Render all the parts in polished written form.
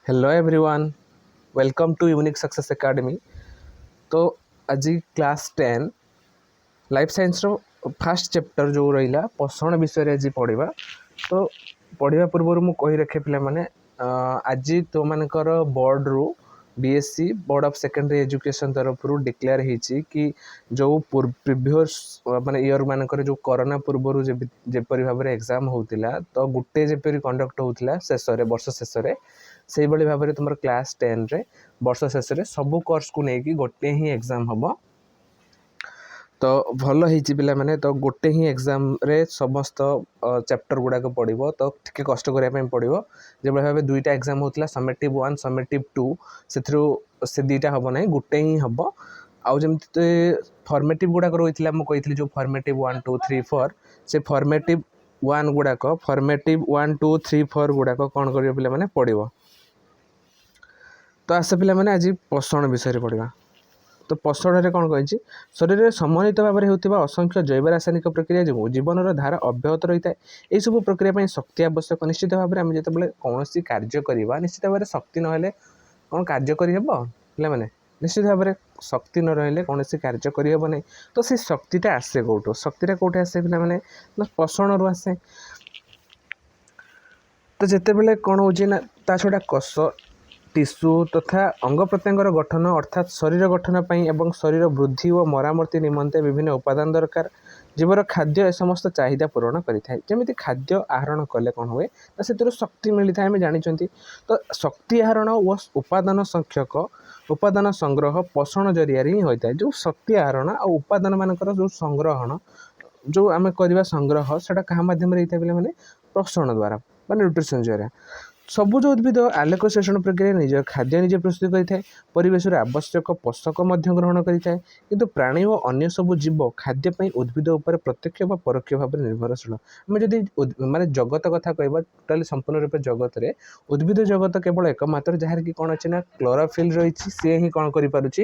Hello everyone, welcome to Unique Success Academy. ତ ଆଜି class 10 life ସାଇନ୍ସର first chapter ଯେଉଁ ରହିଲା, ପୋଷଣ ବିଷୟରେ ଆଜି ପଢ଼ିବା। ତ ପଢ଼ିବା ପୂର୍ବରୁ ମୁଁ କହି ରଖେ ପିଲାମାନେ, ଆଜି ତୁମମାନଙ୍କର ବୋର୍ଡ଼ରୁ, BSE, Board of Secondary Education ତରଫରୁ ଡିକ୍ଲେୟାର ହେଇଛି କି ଯେଉଁ ପ୍ରିଭିୟସ୍ ମାନେ ଇୟର୍ ମାନଙ୍କରେ ଯେଉଁ କରୋନା ପୂର୍ବରୁ ଯେପରି ଭାବରେ ଏକ୍ଜାମ୍ ହେଉଥିଲା, ତ ଗୋଟେ ଯେପରି କଣ୍ଡକ୍ଟ ହେଉଥିଲା ଶେଷରେ, ବର୍ଷ ଶେଷରେ, ସେଇଭଳି ଭାବରେ ତୁମର କ୍ଲାସ୍ 10ରେ ବର୍ଷ ଶେଷରେ ସବୁ କୋର୍ସକୁ ନେଇକି ଗୋଟେ ହିଁ ଏକ୍ଜାମ୍ ହେବ। ତ ଭଲ ହେଇଛି ପିଲାମାନେ। ତ ଗୋଟେ ହିଁ ଏକ୍ଜାମ୍ରେ ସମସ୍ତ ଚାପ୍ଟର ଗୁଡ଼ାକ ପଡ଼ିବ, ତ ଟିକେ କଷ୍ଟ କରିବା ପାଇଁ ପଡ଼ିବ। ଯେଭଳି ଭାବେ ଦୁଇଟା ଏକ୍ଜାମ୍ ହେଉଥିଲା, ସମେଟିଭ୍ 1, ସମେଟିଭ୍ 2, ସେଥିରୁ ସେ ଦୁଇଟା ହେବ ନାହିଁ, ଗୋଟେ ହିଁ ହେବ। ଆଉ ଯେମିତି ଫର୍ମେଟିଭ୍ ଗୁଡ଼ାକ ରହିଥିଲା, ମୁଁ କହିଥିଲି ଯେଉଁ ଫର୍ମେଟିଭ୍ 1, 2, 3, 4, ସେ ଫର୍ମେଟିଭ୍ 1 ଗୁଡ଼ାକ, ଫର୍ମେଟିଭ୍ 1, 2, 3, 4 ଗୁଡ଼ାକ କ'ଣ କରିବ ପିଲାମାନେ? ପଡ଼ିବ। ତ ଆସ ପିଲାମାନେ, ଆଜି ପୋଷଣ ବିଷୟରେ ପଢ଼ିବା। ତ ପୋଷଣରେ କ'ଣ କହିଛି? ଶରୀରରେ ସମନ୍ୱିତ ଭାବରେ ହେଉଥିବା ଅସଂଖ୍ୟ ଜୈବ ରାସାୟନିକ ପ୍ରକ୍ରିୟା ଯୋଗୁଁ ଜୀବନର ଧାରା ଅବ୍ୟାହତ ରହିଥାଏ। ଏହିସବୁ ପ୍ରକ୍ରିୟା ପାଇଁ ଶକ୍ତି ଆବଶ୍ୟକ। ନିଶ୍ଚିତ ଭାବରେ ଆମେ ଯେତେବେଳେ କୌଣସି କାର୍ଯ୍ୟ କରିବା, ନିଶ୍ଚିତ ଭାବରେ ଶକ୍ତି ନହେଲେ କ'ଣ କାର୍ଯ୍ୟ କରିହେବ ପିଲାମାନେ? ନିଶ୍ଚିତ ଭାବରେ ଶକ୍ତି ନ ରହିଲେ କୌଣସି କାର୍ଯ୍ୟ କରିହେବ ନାହିଁ। ତ ସେ ଶକ୍ତିଟା ଆସେ କେଉଁଠୁ? ଶକ୍ତିଟା କେଉଁଠି ଆସେ ପିଲାମାନେ? ନା ପୋଷଣରୁ ଆସେ। ତ ଯେତେବେଳେ କ'ଣ ହେଉଛି ନା, ତା ଛଡ଼ା କୋଷ, ଟିସୁ ତଥା ଅଙ୍ଗ ପ୍ରତ୍ୟଙ୍ଗର ଗଠନ, ଅର୍ଥାତ୍ ଶରୀର ଗଠନ ପାଇଁ ଏବଂ ଶରୀର ବୃଦ୍ଧି ଓ ମରାମତି ନିମନ୍ତେ ବିଭିନ୍ନ ଉପାଦାନ ଦରକାର। ଜୀବର ଖାଦ୍ୟ ଏ ସମସ୍ତ ଚାହିଦା ପୂରଣ କରିଥାଏ। ଯେମିତି ଖାଦ୍ୟ ଆହରଣ କଲେ କ'ଣ ହୁଏ ନା, ସେଥିରୁ ଶକ୍ତି ମିଳିଥାଏ, ଆମେ ଜାଣିଛନ୍ତି। ତ ଶକ୍ତି ଆହରଣ ଓ ଉପାଦାନ ସଂଖ୍ୟକ ଉପାଦାନ ସଂଗ୍ରହ ପୋଷଣ ଜରିଆରେ ହିଁ ହୋଇଥାଏ। ଯେଉଁ ଶକ୍ତି ଆହରଣ ଆଉ ଉପାଦାନ ମାନଙ୍କର ଯେଉଁ ସଂଗ୍ରହଣ, ଯେଉଁ ଆମେ କରିବା ସଂଗ୍ରହ, ସେଇଟା କାହା ମାଧ୍ୟମରେ ହେଇଥାଏ ପିଲାମାନେ? ପୋଷଣ ଦ୍ୱାରା ବା ନ୍ୟୁଟ୍ରିସନ୍ ଦ୍ୱାରା। ସବୁଜ ଉଦ୍ଭିଦ ଆଲୋକ ଶୋଷଣ ପ୍ରକ୍ରିୟାରେ ନିଜ ଖାଦ୍ୟ ନିଜେ ପ୍ରସ୍ତୁତ କରିଥାଏ। ପରିବେଶରୁ ଆବଶ୍ୟକ ପୋଷକ ମଧ୍ୟ ଗ୍ରହଣ କରିଥାଏ। କିନ୍ତୁ ପ୍ରାଣୀ ଓ ଅନ୍ୟ ସବୁ ଜୀବ ଖାଦ୍ୟ ପାଇଁ ଉଦ୍ଭିଦ ଉପରେ ପ୍ରତ୍ୟକ୍ଷ ବା ପରୋକ୍ଷ ଭାବରେ ନିର୍ଭରଶୀଳ। ଆମେ ଯଦି ମାନେ ଜଗତ କଥା କହିବା, ଟୋଟାଲି ସମ୍ପୂର୍ଣ୍ଣ ରୂପେ ଜଗତରେ ଉଦ୍ଭିଦ ଜଗତ କେବଳ ଏକମାତ୍ର ଯାହାର କି କ'ଣ ଅଛି ନା କ୍ଲୋରୋଫିଲ୍ ରହିଛି। ସିଏ ହିଁ କ'ଣ କରିପାରୁଛି?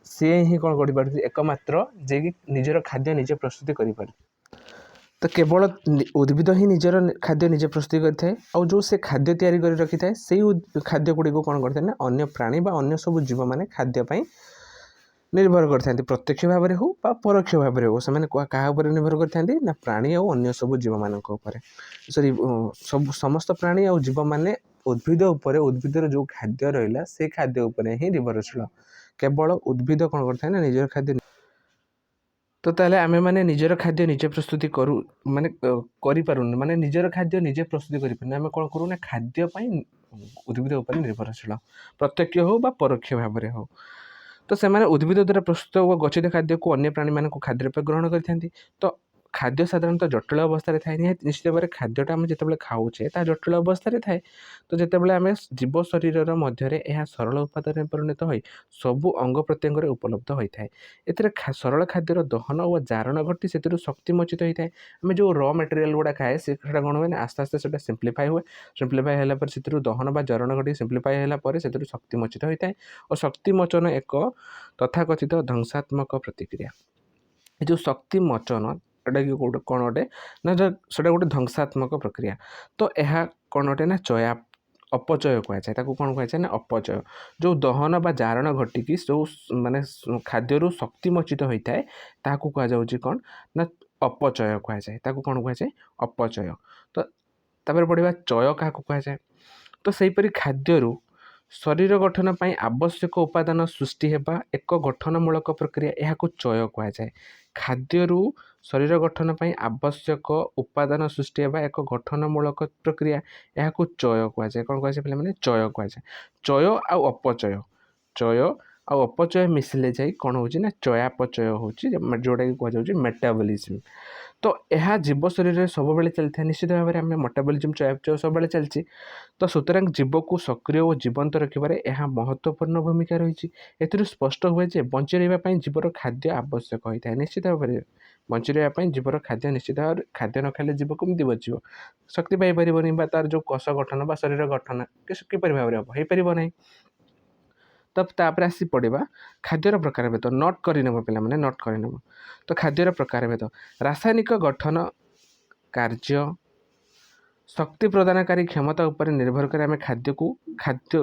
ସିଏ ହିଁ କ'ଣ କରିପାରୁଛି? ଏକମାତ୍ର ଯିଏକି ନିଜର ଖାଦ୍ୟ ନିଜେ ପ୍ରସ୍ତୁତି କରିପାରୁଛି। ତ କେବଳ ଉଦ୍ଭିଦ ହିଁ ନିଜର ଖାଦ୍ୟ ନିଜେ ପ୍ରସ୍ତୁତି କରିଥାଏ। ଆଉ ଯେଉଁ ସେ ଖାଦ୍ୟ ତିଆରି କରି ରଖିଥାଏ, ସେଇ ଖାଦ୍ୟ ଗୁଡ଼ିକୁ କ'ଣ କରିଥାଏ ନା, ଅନ୍ୟ ପ୍ରାଣୀ ବା ଅନ୍ୟ ସବୁ ଜୀବମାନେ ଖାଦ୍ୟ ପାଇଁ ନିର୍ଭର କରିଥାନ୍ତି। ପ୍ରତ୍ୟକ୍ଷ ଭାବରେ ହେଉ ବା ପରୋକ୍ଷ ଭାବରେ ହେଉ, ସେମାନେ କାହା ଉପରେ ନିର୍ଭର କରିଥାନ୍ତି ନା, ପ୍ରାଣୀ ଆଉ ଅନ୍ୟ ସବୁ ଜୀବମାନଙ୍କ ଉପରେ, ସରି, ସବୁ ସମସ୍ତ ପ୍ରାଣୀ ଆଉ ଜୀବମାନେ ଉଦ୍ଭିଦ ଉପରେ, ଉଦ୍ଭିଦର ଯେଉଁ ଖାଦ୍ୟ ରହିଲା, ସେ ଖାଦ୍ୟ ଉପରେ ହିଁ ନିର୍ଭରଶୀଳ। କେବଳ ଉଦ୍ଭିଦ କ'ଣ କରିଥାଏ ନା, ନିଜର ଖାଦ୍ୟ। ତ ତାହେଲେ ଆମେମାନେ ନିଜର ଖାଦ୍ୟ ନିଜେ ପ୍ରସ୍ତୁତି କରୁ, ମାନେ କରିପାରୁନୁ, ମାନେ ନିଜର ଖାଦ୍ୟ ନିଜେ ପ୍ରସ୍ତୁତି କରିପାରୁନୁ। ଆମେ କ'ଣ କରୁ ନା, ଖାଦ୍ୟ ପାଇଁ ଉଦ୍ଭିଦ ଉପରେ ନିର୍ଭରଶୀଳ, ପ୍ରତ୍ୟକ୍ଷ ହେଉ ବା ପରୋକ୍ଷ ଭାବରେ ହେଉ। ତ ସେମାନେ ଉଦ୍ଭିଦ ଦ୍ୱାରା ପ୍ରସ୍ତୁତ ଓ ଗଚ୍ଛିତ ଖାଦ୍ୟକୁ ଅନ୍ୟ ପ୍ରାଣୀମାନଙ୍କୁ ଖାଦ୍ୟ ରୂପେ ଗ୍ରହଣ କରିଥାନ୍ତି। ତ ଖାଦ୍ୟ ସାଧାରଣତଃ ଜଟିଳ ଅବସ୍ଥାରେ ଥାଏ। ନିହାତି ନିଶ୍ଚିତ ଭାବରେ ଖାଦ୍ୟଟା ଆମେ ଯେତେବେଳେ ଖାଉଛେ, ତାହା ଜଟିଳ ଅବସ୍ଥାରେ ଥାଏ। ତ ଯେତେବେଳେ ଆମେ ଜୀବ ଶରୀରର ମଧ୍ୟରେ ଏହା ସରଳ ଉପାଦାନରେ ପରିଣତ ହୋଇ ସବୁ ଅଙ୍ଗ ପ୍ରତ୍ୟଙ୍ଗରେ ଉପଲବ୍ଧ ହୋଇଥାଏ। ଏଥିରେ ସରଳ ଖାଦ୍ୟର ଦହନ ଓ ଜାରଣ ଘଟି ସେଥିରୁ ଶକ୍ତି ମୋଚିତ ହୋଇଥାଏ। ଆମେ ଯେଉଁ ର ମେଟେରିଆଲ୍ ଗୁଡ଼ା ଖାଏ, ସେଟା କ'ଣ ହୁଏ ନା, ଆସ୍ତେ ଆସ୍ତେ ସେଇଟା ସିମ୍ପ୍ଲିଫାଏ ହୁଏ। ସିମ୍ପ୍ଲିଫାଏ ହେଲା ପରେ ସେଥିରୁ ଦହନ ବା ଜାରଣ ଘଟି ସିମ୍ପ୍ଲିଫାଏ ହେଲା ପରେ ସେଥିରୁ ଶକ୍ତି ମୋଚିତ ହୋଇଥାଏ ଓ ଶକ୍ତି ମୋଚନ ଏକ ତଥାକଥିତ ଧ୍ୱଂସାତ୍ମକ ପ୍ରତିକ୍ରିୟା। ଏ ଯେଉଁ ଶକ୍ତି ମୋଚନ, ଏଇଟା କି ଗୋଟେ କ'ଣ ଅଟେ ନା, ସେଇଟା ଗୋଟେ ଧ୍ୱଂସାତ୍ମକ ପ୍ରକ୍ରିୟା। ତ ଏହା କ'ଣ ଅଟେ ନା, ଅପଚୟ କୁହାଯାଏ। ତାକୁ କ'ଣ କୁହାଯାଏ ନା, ଅପଚୟ। ଯେଉଁ ଦହନ ବା ଜାରଣ ଘଟିକି ଯେଉଁ ମାନେ ଖାଦ୍ୟରୁ ଶକ୍ତି ମୋଚିତ ହୋଇଥାଏ, ତାହାକୁ କୁହାଯାଉଛି କ'ଣ ନା, ଅପଚୟ କୁହାଯାଏ। ତାକୁ କ'ଣ କୁହାଯାଏ? ଅପଚୟ। ତ ତାପରେ ପଢ଼ିବା ଚୟ କାହାକୁ କୁହାଯାଏ। ତ ସେହିପରି ଖାଦ୍ୟରୁ ଶରୀର ଗଠନ ପାଇଁ ଆବଶ୍ୟକ ଉପାଦାନ ସୃଷ୍ଟି ହେବା ଏକ ଗଠନମୂଳକ ପ୍ରକ୍ରିୟା। ଏହାକୁ ଚୟ କୁହାଯାଏ। ଖାଦ୍ୟରୁ ଶରୀର ଗଠନ ପାଇଁ ଆବଶ୍ୟକ ଉପାଦାନ ସୃଷ୍ଟି ହେବା ଏକ ଗଠନମୂଳକ ପ୍ରକ୍ରିୟା। ଏହାକୁ ଚୟ କୁହାଯାଏ। କ'ଣ କୁହାଯାଏ ପିଲାମାନେ? ଚୟ କୁହାଯାଏ। ଚୟ ଆଉ ଅପଚୟ, ଚୟ ଆଉ ଅପଚୟ ମିଶିଲେ ଯାଇ କ'ଣ ହେଉଛି ନା, ଚୟାପଚୟ ହେଉଛି, ଯେଉଁଟାକି କୁହାଯାଉଛି ମେଟାବଲିଜିମ୍। ତ ଏହା ଜୀବ ଶରୀରରେ ସବୁବେଳେ ଚାଲିଥାଏ। ନିଶ୍ଚିତ ଭାବରେ ଆମେ ମେଟାବଲିଜିମ୍, ଚୟାପଚୟ ସବୁବେଳେ ଚାଲିଛି। ତ ସୁତରାଂ ଜୀବକୁ ସକ୍ରିୟ ଓ ଜୀବନ୍ତ ରଖିବାରେ ଏହା ମହତ୍ତ୍ୱପୂର୍ଣ୍ଣ ଭୂମିକା ରହିଛି। ଏଥିରୁ ସ୍ପଷ୍ଟ ହୁଏ ଯେ ବଞ୍ଚି ରହିବା ପାଇଁ ଜୀବର ଖାଦ୍ୟ ଆବଶ୍ୟକ ହୋଇଥାଏ। ନିଶ୍ଚିତ ଭାବରେ ବଞ୍ଚି ରହିବା ପାଇଁ ଜୀବର ଖାଦ୍ୟ, ନିଶ୍ଚିତ ଭାବରେ ଖାଦ୍ୟ ନ ଖାଇଲେ ଜୀବ କେମିତି ବଞ୍ଚିବ? ଶକ୍ତି ପାଇପାରିବନି ବା ତାର ଯେଉଁ କୋଷ ଗଠନ ବା ଶରୀର ଗଠନ କିପରି ଭାବରେ ହେବ? ହେଇପାରିବ ନାହିଁ। ତ ତାପରେ ଆସି ପଡ଼ିବା ଖାଦ୍ୟର ପ୍ରକାରଭେଦ। ନୋଟ୍ କରିନେବ ପିଲାମାନେ, ନୋଟ୍ କରିନେବ। ତ ଖାଦ୍ୟର ପ୍ରକାରଭେଦ: ରାସାୟନିକ ଗଠନ, କାର୍ଯ୍ୟ, ଶକ୍ତି ପ୍ରଦାନକାରୀ କ୍ଷମତା ଉପରେ ନିର୍ଭର କରି ଆମେ ଖାଦ୍ୟକୁ ଖାଦ୍ୟ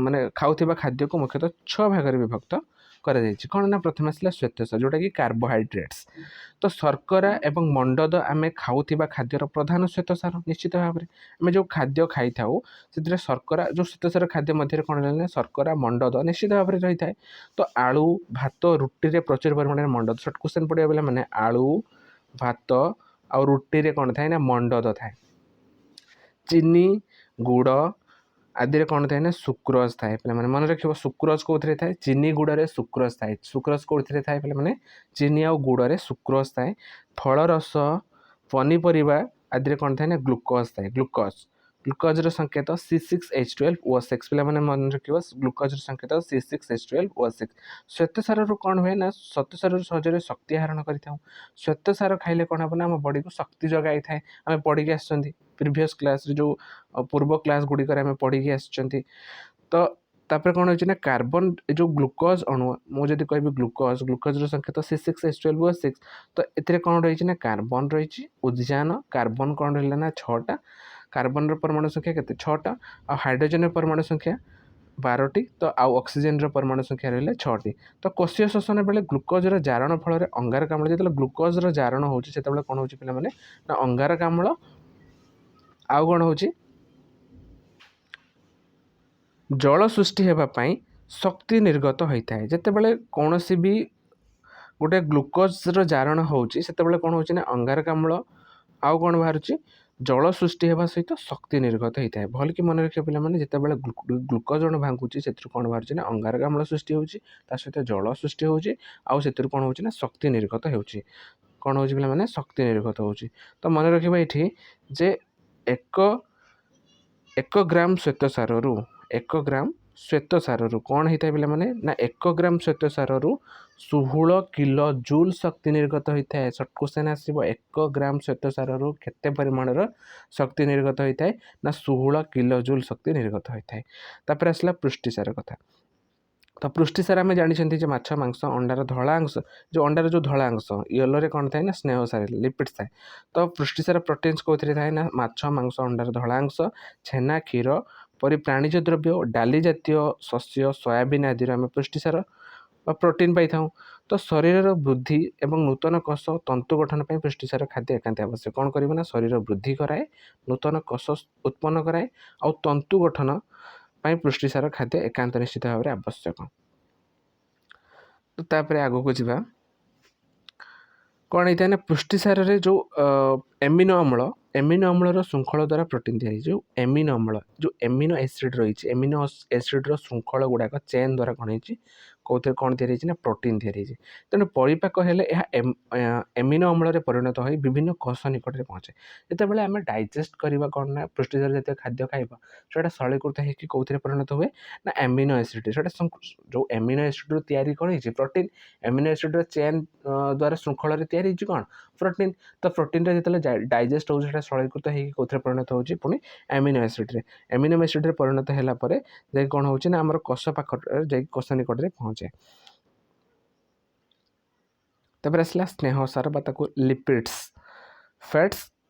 ମାନେ ଖାଉଥିବା ଖାଦ୍ୟକୁ ମୁଖ୍ୟତଃ 6 ଭାଗରେ ବିଭକ୍ତ କରାଯାଇଛି। କ'ଣ ନା ପ୍ରଥମେ ଆସିଲା ଶ୍ୱେତସାର, ଯେଉଁଟାକି କାର୍ବୋହାଇଡ୍ରେଟ୍ସ। ତ ଶର୍କରା ଏବଂ ମଣ୍ଡଦ ଆମେ ଖାଉଥିବା ଖାଦ୍ୟର ପ୍ରଧାନ ଶ୍ୱେତସାର। ନିଶ୍ଚିତ ଭାବରେ ଆମେ ଯେଉଁ ଖାଦ୍ୟ ଖାଇଥାଉ ସେଥିରେ ଶର୍କରା, ଯେଉଁ ଶ୍ୱେତସାର ଖାଦ୍ୟ ମଧ୍ୟରେ କ'ଣ ରହିଲା ନା ଶର୍କରା, ମଣ୍ଡଦ ନିଶ୍ଚିତ ଭାବରେ ରହିଥାଏ। ତ ଆଳୁ, ଭାତ, ରୁଟିରେ ପ୍ରଚୁର ପରିମାଣରେ ମଣ୍ଡଦ। ସର୍ଟ କ୍ୱେଶ୍ଚନ୍ ପଡ଼ିବ ପିଲାମାନେ, ମାନେ ଆଳୁ, ଭାତ ଆଉ ରୁଟିରେ କ'ଣ ଥାଏ ନା ମଣ୍ଡଦ ଥାଏ। ଚିନି, ଗୁଡ଼ ଆଦିରେ କ'ଣ ଥାଏ ନା ସୁକ୍ରୋଜ ଥାଏ। ପିଲାମାନେ ମନେ ରଖିବ, ସୁକ୍ରୋଜ କେଉଁଥିରେ ଥାଏ? ଚିନି ଗୁଡ଼ରେ ସୁକ୍ରୋଜ ଥାଏ। ସୁକ୍ରୋଜ କେଉଁଥିରେ ଥାଏ ପିଲାମାନେ? ଚିନି ଆଉ ଗୁଡ଼ରେ ସୁକ୍ରୋଜ ଥାଏ। ଫଳରସ, ପନିପରିବା ଆଦିରେ କ'ଣ ଥାଏ ନା ଗ୍ଲୁକୋଜ ଥାଏ। ଗ୍ଲୁକୋଜର ସଂକେତ C6H12O6। ପିଲାମାନେ ମନେ ରଖିବ, ଗ୍ଲୁକୋଜର ସଂକେତ C6H12O6। ଶ୍ୱେତସାରରୁ କ'ଣ ହୁଏ ନା ଶ୍ୱେତସାରରୁ ସହଜରେ ଶକ୍ତି ଆହରଣ କରିଥାଉ। ଶ୍ୱେତସାର ଖାଇଲେ କ'ଣ ହେବ ନା ଆମ ବଡ଼ିକୁ ଶକ୍ତି ଯୋଗାଇଥାଏ। ଆମେ ପଢ଼ିକି ଆସିଛନ୍ତି ପ୍ରିଭିୟସ୍ କ୍ଲାସ୍ରେ, ଯେଉଁ ପୂର୍ବ କ୍ଲାସ୍ ଗୁଡ଼ିକରେ ଆମେ ପଢ଼ିକି ଆସିଛନ୍ତି। ତ ତାପରେ କ'ଣ ହେଉଛି ନା କାର୍ବନ, ଏ ଯେଉଁ ଗ୍ଲୁକୋଜ ଅଣୁ, ମୁଁ ଯଦି କହିବି ଗ୍ଲୁକୋଜର ସଂକେତ C6H12O6। ତ ଏଥିରେ କ'ଣ ରହିଛି ନା କାର୍ବନ ରହିଛି, ଉଦ୍ଜାନ କାର୍ବନ କ'ଣ ରହିଲା ନା 6ଟା। କାର୍ବନର ପରମାଣୁ ସଂଖ୍ୟା କେତେ? 6ଟା। ଆଉ ହାଇଡ୍ରୋଜେନର ପରମାଣୁ ସଂଖ୍ୟା 12ଟି। ତ ଆଉ ଅକ୍ସିଜେନର ପରମାଣୁ ସଂଖ୍ୟା ରହିଲା 6ଟି। ତ କୋଷୀୟ ଶୋଷଣ ବେଳେ ଗ୍ଲୁକୋଜର ଜାରଣ ଫଳରେ ଅଙ୍ଗାରକାମ୍ଳ, ଯେତେବେଳେ ଗ୍ଲୁକୋଜର ଜାରଣ ହେଉଛି ସେତେବେଳେ କ'ଣ ହେଉଛି ପିଲାମାନେ ନା ଅଙ୍ଗାରକାମ୍ଳ, ଆଉ କ'ଣ ହେଉଛି, ଜଳ ସୃଷ୍ଟି ହେବା ପାଇଁ ଶକ୍ତି ନିର୍ଗତ ହୋଇଥାଏ। ଯେତେବେଳେ କୌଣସି ବି ଗୋଟେ ଗ୍ଲୁକୋଜର ଜାରଣ ହେଉଛି ସେତେବେଳେ କ'ଣ ହେଉଛି ନା ଅଙ୍ଗାରକାମ୍ଳ ଆଉ କ'ଣ ବାହାରୁଛି, ଜଳ ସୃଷ୍ଟି ହେବା ସହିତ ଶକ୍ତି ନିର୍ଗତ ହୋଇଥାଏ। ଭଲକି ମନେ ରଖିବ ପିଲାମାନେ, ଯେତେବେଳେ ଗ୍ଲୁକୋଜ ଅଣୁ ଭାଙ୍ଗୁଛି ସେଥିରୁ କ'ଣ ବାହାରୁଛି ନା ଅଙ୍ଗାରକାମ୍ଳ ସୃଷ୍ଟି ହେଉଛି, ତା ସହିତ ଜଳ ସୃଷ୍ଟି ହେଉଛି, ଆଉ ସେଥିରୁ କ'ଣ ହେଉଛି ନା ଶକ୍ତି ନିର୍ଗତ ହେଉଛି। କ'ଣ ହେଉଛି ପିଲାମାନେ? ଶକ୍ତି ନିର୍ଗତ ହେଉଛି। ତ ମନେ ରଖିବା ଏଇଠି ଯେ ଏକ ଗ୍ରାମ ଶ୍ୱେତସାରରୁ, 1 ଗ୍ରାମ ଶ୍ୱେତସାରରୁ କ'ଣ ହେଇଥାଏ ପିଲାମାନେ ନା 1 ଗ୍ରାମ ଶ୍ୱେତସାରରୁ 16 କିଲୋ ଜୁଲ୍ ଶକ୍ତି ନିର୍ଗତ ହୋଇଥାଏ। ସର୍ଟ କ୍ୱେଶ୍ଚନ୍ ଆସିବ, 1 ଗ୍ରାମ ଶ୍ୱେତସାରରୁ କେତେ ପରିମାଣର ଶକ୍ତି ନିର୍ଗତ ହୋଇଥାଏ ନା 16 କିଲୋ ଜୁଲ୍ ଶକ୍ତି ନିର୍ଗତ ହୋଇଥାଏ। ତାପରେ ଆସିଲା ପୃଷ୍ଟିସାର କଥା। ତ ପୃଷ୍ଟିସାର ଆମେ ଜାଣିଛନ୍ତି ଯେ ମାଛ, ମାଂସ, ଅଣ୍ଡାର ଧଳା ଅଂଶ, ଯେଉଁ ଅଣ୍ଡାର ଯେଉଁ ଧଳା ଅଂଶ ୟେଲୋରେ କ'ଣ ଥାଏ ନା ସ୍ନେହସାର, ଲିପିଡ୍ସ ଥାଏ। ତ ପୃଷ୍ଟିସାର ପ୍ରୋଟିନ୍ସ କେଉଁଥିରେ ଥାଏ ନା ମାଛ, ମାଂସ, ଅଣ୍ଡାର ଧଳା ଅଂଶ, ଛେନା, କ୍ଷୀର ପରି ପ୍ରାଣିଜ ଦ୍ରବ୍ୟ, ଡାଲି ଜାତୀୟ ଶସ୍ୟ, ସୋୟାବିନ୍ ଆଦିରୁ ଆମେ ପୃଷ୍ଟିସାର ବା ପ୍ରୋଟିନ୍ ପାଇଥାଉ। ତ ଶରୀରର ବୃଦ୍ଧି ଏବଂ ନୂତନ କୋଷ ତନ୍ତୁ ଗଠନ ପାଇଁ ପୃଷ୍ଟିସାର ଖାଦ୍ୟ ଏକାନ୍ତ ଆବଶ୍ୟକ। କ'ଣ କରିବ ନା ଶରୀର ବୃଦ୍ଧି କରାଏ, ନୂତନ କୋଷ ଉତ୍ପନ୍ନ କରାଏ, ଆଉ ତନ୍ତୁ ଗଠନ ପାଇଁ ପୃଷ୍ଟିସାର ଖାଦ୍ୟ ଏକାନ୍ତ ନିଶ୍ଚିତ ଭାବରେ ଆବଶ୍ୟକ। ତ ତାପରେ ଆଗକୁ ଯିବା, କ'ଣ ହେଇଥାଏ ନା ପୃଷ୍ଟିସାରରେ ଯେଉଁ ଏମିନୋ ଅମ୍ଳ, ଏମିନୋ ଅମ୍ଳର ଶୃଙ୍ଖଳ ଦ୍ୱାରା ପ୍ରୋଟିନ୍ ତିଆରି ହେଇଛି। ଯେଉଁ ଏମିନୋ ଅମ୍ଳ, ଯେଉଁ ଏମିନୋ ଏସିଡ଼୍ ରହିଛି, ଏମିନୋ ଏସିଡ଼୍ର ଶୃଙ୍ଖଳ ଗୁଡ଼ାକ ଚେନ୍ ଦ୍ୱାରା କ'ଣ ହେଇଛି, କେଉଁଥିରେ କ'ଣ ତିଆରି ହେଇଛି ନା ପ୍ରୋଟିନ୍ ତିଆରି ହେଇଛି। ତେଣୁ ପରିପାକ ହେଲେ ଏହା ଏମିନୋ ଅମ୍ଳରେ ପରିଣତ ହୋଇ ବିଭିନ୍ନ କୋଷ ନିକଟରେ ପହଞ୍ଚେ। ଯେତେବେଳେ ଆମେ ଡାଇଜେଷ୍ଟ କରିବା କ'ଣ ନା ପୃଷ୍ଟିସାର ଜାତୀୟ ଖାଦ୍ୟ ଖାଇବା, ସେଇଟା ସରଳୀକୃତ ହେଇକି କେଉଁଥିରେ ପରିଣତ ହୁଏ ନା ଏମିନୋ ଏସିଡ଼୍। ସେଇଟା ଯେଉଁ ଏମିନୋ ଏସିଡ଼୍ରୁ ତିଆରି କ'ଣ ହେଇଛି ପ୍ରୋଟିନ୍, ଏମିନୋ ଏସିଡ଼୍ର ଚେନ୍ ଦ୍ୱାରା ଶୃଙ୍ଖଳରେ ତିଆରି ହେଇଛି କ'ଣ ପ୍ରୋଟିନ୍। ତ ପ୍ରୋଟିନ୍ଟା ଯେତେବେଳେ ଡାଇଜେଷ୍ଟ ହେଉଛି ସେଇଟା ସରଳୀକୃତ ହେଇକି କେଉଁଥିରେ ପରିଣତ ହେଉଛି ପୁଣି ଏମିନୋ ଏସିଡ଼୍ରେ। ଏମିନୋ ଏସିଡ଼୍ରେ ପରିଣତ ହେଲା ପରେ ଯାଇକି କ'ଣ ହେଉଛି ନା ଆମର କୋଷ ପାଖରେ ଯାଇକି କୋଷ ନିକଟରେ ପହଞ୍ଚେ। ତାପରେ ଆସିଲା ସ୍ନେହସାର ବା ତାକୁ ଲିପିଡ୍ସ, ଫ୍ୟାଟ୍ସ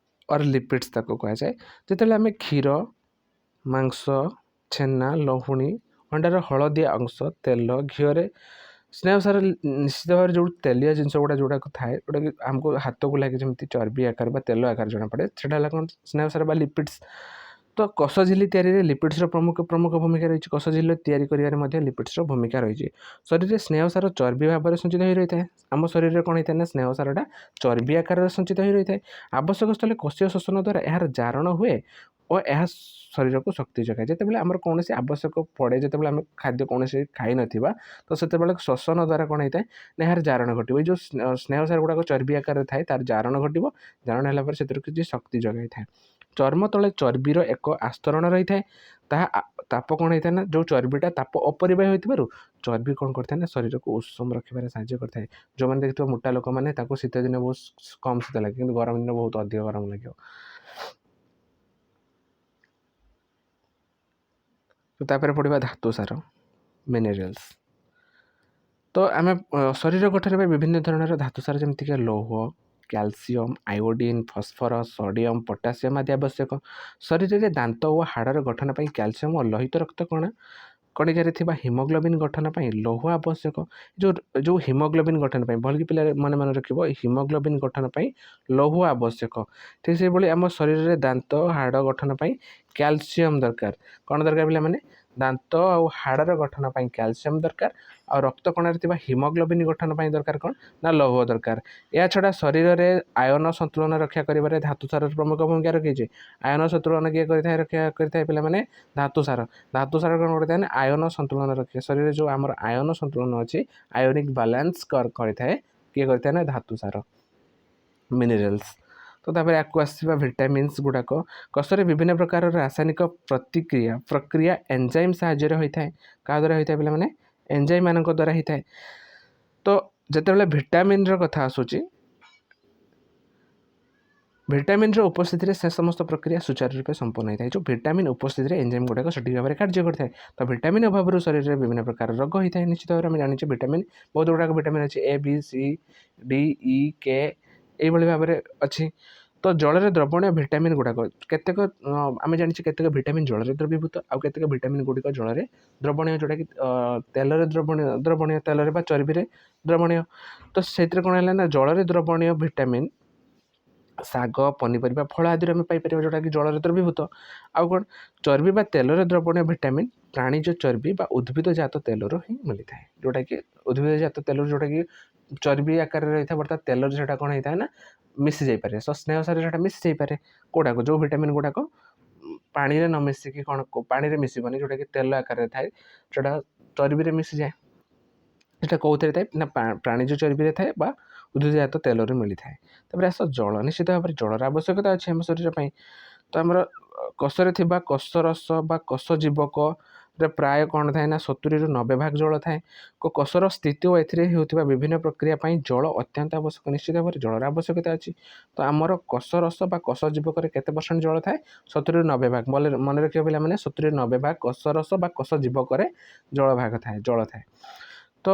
ଅର୍ ଲିପିଡ୍ସ ତାକୁ କୁହାଯାଏ। ଯେତେବେଳେ ଆମେ କ୍ଷୀର, ମାଂସ, ଛେନା, ଲହୁଣୀ, ଅଣ୍ଡାର ହଳଦିଆ ଅଂଶ, ତେଲ, ଘିଅରେ ସ୍ନେହସାର ନିଶ୍ଚିତ ଭାବରେ ଯେଉଁ ତେଲିଆ ଜିନିଷ ଗୁଡ଼ା ଯେଉଁଟାକ ଥାଏ, ଯେଉଁଟାକି ଆମକୁ ହାତକୁ ଲାଗେ ଯେମିତି ଚର୍ବି ଆକାର ବା ତେଲ ଆକାର ଜଣାପଡ଼େ, ସେଇଟା ହେଲା କ'ଣ ସ୍ନେହସାର ବା ଲିପିଡ୍ସ। ତ କୋଷ ଝିଲ୍ଲି ତିଆରିରେ ଲିପିଡ୍ସର ପ୍ରମୁଖ ଭୂମିକା ରହିଛି। କୋଷ ଝିଲ୍ଲି ତିଆରି କରିବାରେ ମଧ୍ୟ ଲିପିଡ୍ସର ଭୂମିକା ରହିଛି। ଶରୀରରେ ସ୍ନେହସାର ଚର୍ବି ଭାବରେ ସଞ୍ଚିତ ହୋଇ ରହିଥାଏ। ଆମ ଶରୀରରେ କ'ଣ ହେଇଥାଏ ନା ସ୍ନେହସାରଟା ଚର୍ବି ଆକାରରେ ସଞ୍ଚିତ ହୋଇ ରହିଥାଏ। ଆବଶ୍ୟକ ସ୍ଥଳେ କୋଷୀୟ ଶୋଷଣ ଦ୍ୱାରା ଏହାର ଜାରଣ ହୁଏ ଓ ଏହା ଶରୀରକୁ ଶକ୍ତି ଯୋଗାଏ। ଯେତେବେଳେ ଆମର କୌଣସି ଆବଶ୍ୟକ ପଡ଼େ, ଯେତେବେଳେ ଆମେ ଖାଦ୍ୟ କୌଣସି ଖାଇନଥିବା, ତ ସେତେବେଳେ ଶୋଷଣ ଦ୍ୱାରା କ'ଣ ହେଇଥାଏ ନା ଏହାର ଜାରଣ ଘଟିବ। ଏଇ ଯେଉଁ ସ୍ନେହସାର ଗୁଡ଼ାକ ଚର୍ବି ଆକାରରେ ଥାଏ ତାର ଜାରଣ ଘଟିବ। ଜାରଣ ହେଲା ପରେ ସେଥିରୁ କିଛି ଶକ୍ତି ଯୋଗାଇଥାଏ। ଚର୍ମ ତଳେ ଚର୍ବିର ଏକ ଆସ୍ତରଣ ରହିଥାଏ। ତାହା ତାପ କ'ଣ ହେଇଥାଏ ନା ଯେଉଁ ଚର୍ବିଟା ତାପ ଅପରିବାହୀ ହୋଇଥିବାରୁ ଚର୍ବି କ'ଣ କରିଥାଏ ନା ଶରୀରକୁ ଉଷୁମ ରଖିବାରେ ସାହାଯ୍ୟ କରିଥାଏ। ଯେଉଁମାନେ ଦେଖିଥିବ ମୋଟା ଲୋକମାନେ, ତାକୁ ଶୀତ ଦିନେ ବହୁତ କମ୍ ଶୀତ ଲାଗେ, କିନ୍ତୁ ଗରମ ଦିନେ ବହୁତ ଅଧିକ ଗରମ ଲାଗିବ। ତ ତାପରେ ପଢ଼ିବା ଧାତୁ ସାର, ମିନେରାଲ୍ସ। ତ ଆମେ ଶରୀର ଗଠନ ପାଇଁ ବିଭିନ୍ନ ଧରଣର ଧାତୁ ସାର ଯେମିତିକି ଲୌହ, Calcium, iodine, phosphorus, sodium, potassium ଆଦି ଆବଶ୍ୟକ। ଶରୀରରେ ଦାନ୍ତ ଓ ହାଡ଼ର ଗଠନ ପାଇଁ କ୍ୟାଲସିୟମ୍ ଓ ଲୋହିତ ରକ୍ତ କଣିକାରେ ଥିବା ହିମୋଗ୍ଲୋବିନ୍ ଗଠନ ପାଇଁ ଲୌହ ଆବଶ୍ୟକ। ଯେଉଁ ହିମୋଗ୍ଲୋବିନ୍ ଗଠନ ପାଇଁ, ଭଲକି ପିଲା ମନେ ମନେ ରଖିବ, ହିମୋଗ୍ଲୋବିନ୍ ଗଠନ ପାଇଁ ଲୌହ ଆବଶ୍ୟକ। ଠିକ୍ ସେହିଭଳି ଆମ ଶରୀରରେ ଦାନ୍ତ ହାଡ଼ ଗଠନ ପାଇଁ କ୍ୟାଲସିୟମ୍ ଦରକାର। କ'ଣ ଦରକାର ପିଲାମାନେ? ଦାନ୍ତ ଆଉ ହାଡ଼ର ଗଠନ ପାଇଁ କ୍ୟାଲସିୟମ୍ ଦରକାର, ଆଉ ରକ୍ତ କଣାରେ ଥିବା ହିମୋଗ୍ଲୋବିନ୍ ଗଠନ ପାଇଁ ଦରକାର କ'ଣ ନା ଲୌହ ଦରକାର। ଏହା ଛଡ଼ା ଶରୀରରେ ଆୟନ ସନ୍ତୁଳନ ରକ୍ଷା କରିବାରେ ଧାତୁ ସାରର ପ୍ରମୁଖ ଭୂମିକା ରଖିଛି। ଆୟନ ସନ୍ତୁଳନ କିଏ କରିଥାଏ, ରକ୍ଷା କରିଥାଏ ପିଲାମାନେ? ଧାତୁ ସାର। ଧାତୁ ସାର କ'ଣ କରିଥାଏ ନା ଆୟନ ସନ୍ତୁଳନ ରଖେ। ଶରୀରରେ ଯେଉଁ ଆମର ଆୟନ ସନ୍ତୁଳନ ଅଛି, ଆୟନିକ୍ ବାଲାନ୍ସ କରିଥାଏ। କିଏ କରିଥାଏ ନା ଧାତୁ ସାର, ମିନେରାଲ୍ସ। ତ ତାପରେ ଆକୁ ଆସିବା ଭିଟାମିନ୍ସ ଗୁଡ଼ାକ। କୋଷରେ ବିଭିନ୍ନ ପ୍ରକାରର ରାସାୟନିକ ପ୍ରତିକ୍ରିୟା ପ୍ରକ୍ରିୟା ଏନ୍ଜାଇମ୍ ସାହାଯ୍ୟରେ ହୋଇଥାଏ। କାହା ଦ୍ୱାରା ହୋଇଥାଏ ପିଲାମାନେ? ଏନ୍ଜାଇମ୍ ମାନଙ୍କ ଦ୍ୱାରା ହୋଇଥାଏ। ତ ଯେତେବେଳେ ଭିଟାମିନ୍ର କଥା ଆସୁଛି, ଭିଟାମିନ୍ର ଉପସ୍ଥିତିରେ ସେ ସମସ୍ତ ପ୍ରକ୍ରିୟା ସୁଚାରୁ ରୂପେ ସମ୍ପନ୍ନ ହୋଇଥାଏ। ଯେଉଁ ଭିଟାମିନ୍ ଉପସ୍ଥିତିରେ ଏନ୍ଜାଇମ୍ ଗୁଡ଼ାକ ସଠିକ୍ ଭାବରେ କାର୍ଯ୍ୟ କରିଥାଏ। ତ ଭିଟାମିନ୍ ଅଭାବରୁ ଶରୀରରେ ବିଭିନ୍ନ ପ୍ରକାର ରୋଗ ହୋଇଥାଏ। ନିଶ୍ଚିତ ଭାବରେ ଆମେ ଜାଣିଛେ ଭିଟାମିନ୍ ବହୁତ ଗୁଡ଼ାକ ଭିଟାମିନ୍ ଅଛି, ଏ, ବି, ସି, ଡି, ଇ, କେ, ଏଇଭଳି ଭାବରେ ଅଛି। ତ ଜଳରେ ଦ୍ରବଣୀୟ ଭିଟାମିନ୍ ଗୁଡ଼ାକ କେତେକ ଆମେ ଜାଣିଛେ, କେତେକ ଭିଟାମିନ୍ ଜଳରେ ଦ୍ରବୀଭୂତ, ଆଉ କେତେକ ଭିଟାମିନ୍ ଗୁଡ଼ିକ ଜଳରେ ଦ୍ରବଣୀୟ, ଯେଉଁଟାକି ତେଲରେ ଦ୍ରବଣୀୟ, ତେଲରେ ବା ଚର୍ବିରେ ଦ୍ରବଣୀୟ। ତ ସେଥିରେ କ'ଣ ହେଲା ନା ଜଳରେ ଦ୍ରବଣୀୟ ଭିଟାମିନ୍ ଶାଗ, ପନିପରିବା, ଫଳ ଆଦିରୁ ଆମେ ପାଇପାରିବା, ଯେଉଁଟାକି ଜଳରେ ଦ୍ରବୀଭୂତ। ଆଉ କ'ଣ? ଚର୍ବି ବା ତେଲରେ ଦ୍ରବଣୀୟ ଭିଟାମିନ୍ ପ୍ରାଣୀଜ ଚର୍ବି ବା ଉଦ୍ଭିଦ ଜାତ ତେଲରୁ ହିଁ ମିଳିଥାଏ, ଯେଉଁଟାକି ଉଦ୍ଭିଦ ଜାତ ତେଲରୁ, ଯେଉଁଟାକି ଚର୍ବି ଆକାରରେ ରହିଥାଏ, ଅର୍ଥାତ୍ ତେଲରେ ସେଇଟା କ'ଣ ହେଇଥାଏ ନା ମିଶି ଯାଇପାରେ। ତ ସ୍ନେହ ସାରରେ ସେଇଟା ମିଶି ଯାଇପାରେ। କେଉଁଟାକ? ଯେଉଁ ଭିଟାମିନ୍ ଗୁଡ଼ାକ ପାଣିରେ ନ ମିଶିକି କ'ଣ ପାଣିରେ ମିଶିବନି, ଯେଉଁଟାକି ତେଲ ଆକାରରେ ଥାଏ, ସେଇଟା ଚର୍ବିରେ ମିଶିଯାଏ। ସେଇଟା କେଉଁଥିରେ ଥାଏ ନା ପ୍ରାଣୀଜ ଚର୍ବିରେ ଥାଏ ବା ଉଦ୍ଭିଦଜାତ ତେଲରୁ ମିଳିଥାଏ। ତାପରେ ଆସ ଜଳ। ନିଶ୍ଚିତ ଭାବରେ ଜଳର ଆବଶ୍ୟକତା ଅଛି ଆମ ଶରୀର ପାଇଁ। ତ ଆମର କୋଷରେ ଥିବା କୋଷରସ ବା କୋଷ ଜୀବକରେ ପ୍ରାୟ କ'ଣ ଥାଏ ନା 70ରୁ 90 ଭାଗ ଜଳ ଥାଏ। କୋଷର ସ୍ଥିତି ଓ ଏଥିରେ ହେଉଥିବା ବିଭିନ୍ନ ପ୍ରକ୍ରିୟା ପାଇଁ ଜଳ ଅତ୍ୟନ୍ତ ଆବଶ୍ୟକ। ନିଶ୍ଚିତ ଭାବରେ ଜଳର ଆବଶ୍ୟକତା ଅଛି। ତ ଆମର କୋଷରସ ବା କୋଷ ଜୀବକରେ କେତେ ପରସେଣ୍ଟ ଜଳ ଥାଏ? 70ରୁ 90 ଭାଗ। ମନେ ରଖିବ ପିଲାମାନେ, 70ରୁ 90 ଭାଗ କୋଷରସ ବା କୋଷ ଜୀବକରେ ଜଳ ଭାଗ ଥାଏ, ଜଳ ଥାଏ। ତ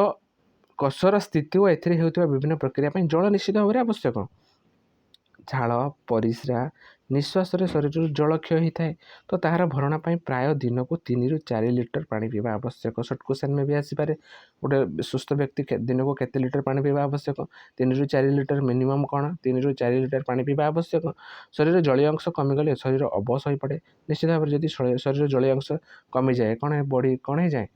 କୋଷର ସ୍ଥିତି ଓ ଏଥିରେ ହେଉଥିବା ବିଭିନ୍ନ ପ୍ରକ୍ରିୟା ପାଇଁ ଜଳ ନିଶ୍ଚିତ ଭାବରେ ଆବଶ୍ୟକ। ଝାଳ, ପରିସ୍ରା, ନିଶ୍ୱାସରେ ଶରୀରରୁ ଜଳ କ୍ଷୟ ହୋଇଥାଏ। ତ ତାହାର ଭରଣା ପାଇଁ ପ୍ରାୟ ଦିନକୁ 3ରୁ 4 ଲିଟର ପାଣି ପିଇବା ଆବଶ୍ୟକ। ସର୍ଟ କ୍ୱେଶ୍ଚନ୍ ବି ଆସିପାରେ, ଗୋଟେ ସୁସ୍ଥ ବ୍ୟକ୍ତି ଦିନକୁ କେତେ ଲିଟର ପାଣି ପିଇବା ଆବଶ୍ୟକ? 3ରୁ 4 ଲିଟର ମିନିମମ୍। କ'ଣ? 3ରୁ 4 ଲିଟର ପାଣି ପିଇବା ଆବଶ୍ୟକ। ଶରୀର ଜଳୀୟ ଅଂଶ କମିଗଲେ ଶରୀର ଅବଶ ହୋଇପଡ଼େ। ନିଶ୍ଚିତ ଭାବରେ ଯଦି ଶରୀର ଜଳୀୟ ଅଂଶ କମିଯାଏ, କ'ଣ ବଡ଼ି କ'ଣ ହେଇଯାଏ?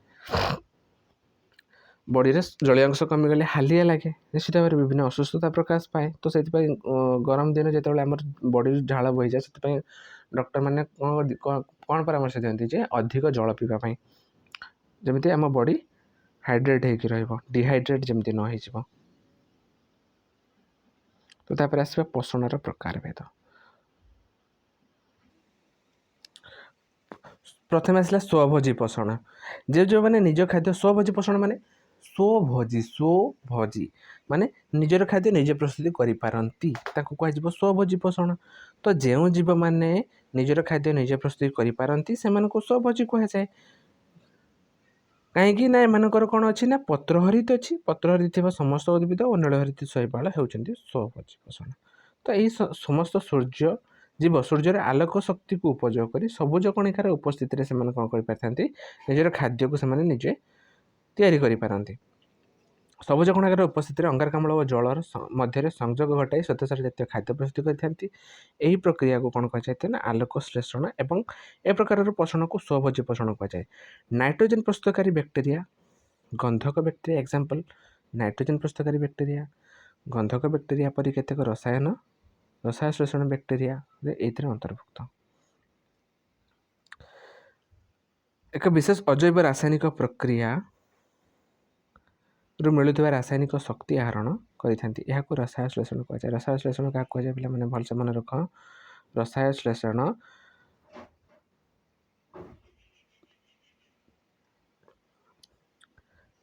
ବଡ଼ିରେ ଜଳୀୟ ଅଂଶ କମିଗଲେ ହାଲିଆ ଲାଗେ, ନିଶ୍ଚିତ ଭାବରେ ବିଭିନ୍ନ ଅସୁସ୍ଥତା ପ୍ରକାଶ ପାଏ। ତ ସେଥିପାଇଁ ଗରମ ଦିନ ଯେତେବେଳେ ଆମର ବଡ଼ିରୁ ଝାଳ ବୋହିଯାଏ, ସେଥିପାଇଁ ଡକ୍ଟରମାନେ କ'ଣ ପରାମର୍ଶ ଦିଅନ୍ତି ଯେ ଅଧିକ ଜଳ ପିଇବା ପାଇଁ, ଯେମିତି ଆମ ବଡ଼ି ହାଇଡ୍ରେଟ୍ ହେଇକି ରହିବ, ଡିହାଇଡ୍ରେଟ୍ ଯେମିତି ନ ହେଇଯିବ। ତ ତାପରେ ଆସିବା ପୋଷଣର ପ୍ରକାରଭେଦ। ପ୍ରଥମେ ଆସିଲା ସ୍ୱଭୋଜୀ ପୋଷଣ। ଯେ ଯେଉଁମାନେ ନିଜ ଖାଦ୍ୟ, ସ୍ୱଭୋଜୀ ପୋଷଣ ମାନେ ସ୍ୱଭୋଜୀ, ସ୍ୱଭୋଜୀ ମାନେ ନିଜର ଖାଦ୍ୟ ନିଜେ ପ୍ରସ୍ତୁତି କରିପାରନ୍ତି, ତାକୁ କୁହାଯିବ ସ୍ୱଭୋଜୀ ପୋଷଣ। ତ ଯେଉଁ ଜୀବମାନେ ନିଜର ଖାଦ୍ୟ ନିଜେ ପ୍ରସ୍ତୁତି କରିପାରନ୍ତି, ସେମାନଙ୍କୁ ସ୍ୱଭୋଜୀ କୁହାଯାଏ। କାହିଁକି ନା ଏମାନଙ୍କର କ'ଣ ଅଛି ନା ପତ୍ରହରିତ ଅଛି। ପତ୍ରହରିତ ଥିବା ସମସ୍ତ ଉଦ୍ଭିଦ ଓ ନୀଳହରିତ ଶୈବାଳ ହେଉଛନ୍ତି ସ୍ୱଭୋଜୀ ପୋଷଣ। ତ ଏହି ସମସ୍ତ ସୂର୍ଯ୍ୟ ଜୀବ ସୂର୍ଯ୍ୟର ଆଲୋକ ଶକ୍ତିକୁ ଉପଯୋଗ କରି ସବୁଜ କଣିକାର ଉପସ୍ଥିତିରେ ସେମାନେ କ'ଣ କରିପାରିଥାନ୍ତି? ନିଜର ଖାଦ୍ୟକୁ ସେମାନେ ନିଜେ ତିଆରି କରିପାରନ୍ତି। ସବୁଜ କଣିକାର ଉପସ୍ଥିତିରେ ଅଙ୍ଗାରକାମ୍ଳ ଓ ଜଳର ମଧ୍ୟରେ ସଂଯୋଗ ଘଟାଇ ଶ୍ୱେତସାର ଜାତୀୟ ଖାଦ୍ୟ ପ୍ରସ୍ତୁତି କରିଥାନ୍ତି। ଏହି ପ୍ରକ୍ରିୟାକୁ କ'ଣ କୁହାଯାଇଥାଏ ନା ଆଲୋକ ଶ୍ଳେଷଣ, ଏବଂ ଏ ପ୍ରକାରର ପୋଷଣକୁ ସ୍ୱଭୋଜୀ ପୋଷଣ କୁହାଯାଏ। ନାଇଟ୍ରୋଜେନ୍ ପ୍ରସ୍ତୁତକାରୀ ବ୍ୟାକ୍ଟେରିଆ, ଗନ୍ଧକ ବ୍ୟାକ୍ଟେରିଆ, ଏକ୍ଜାମ୍ପଲ୍ ନାଇଟ୍ରୋଜେନ୍ ପ୍ରସ୍ତୁତକାରୀ ବ୍ୟାକ୍ଟେରିଆ, ଗନ୍ଧକ ବ୍ୟାକ୍ଟେରିଆ ପରି କେତେକ ରସାୟନ ଶ୍ଳେଷଣ ବ୍ୟାକ୍ଟେରିଆରେ ଏଇଥିରେ ଅନ୍ତର୍ଭୁକ୍ତ। ଏକ ବିଶେଷ ଅଜୈବ ରାସାୟନିକ ପ୍ରକ୍ରିୟା ରୁ ମିଳୁଥିବା ରାସାୟନିକ ଶକ୍ତି ଆହରଣ କରିଥାନ୍ତି। ଏହାକୁ ରସାୟନ ଶ୍ଳେଷଣ କୁହାଯାଏ। ରସାୟନ ଶ୍ଳେଷଣ କାହାକୁ କୁହାଯାଏ ପିଲାମାନେ? ଭଲସେ ମନେ ରଖ। ରସାୟନ ଶ୍ଳେଷଣ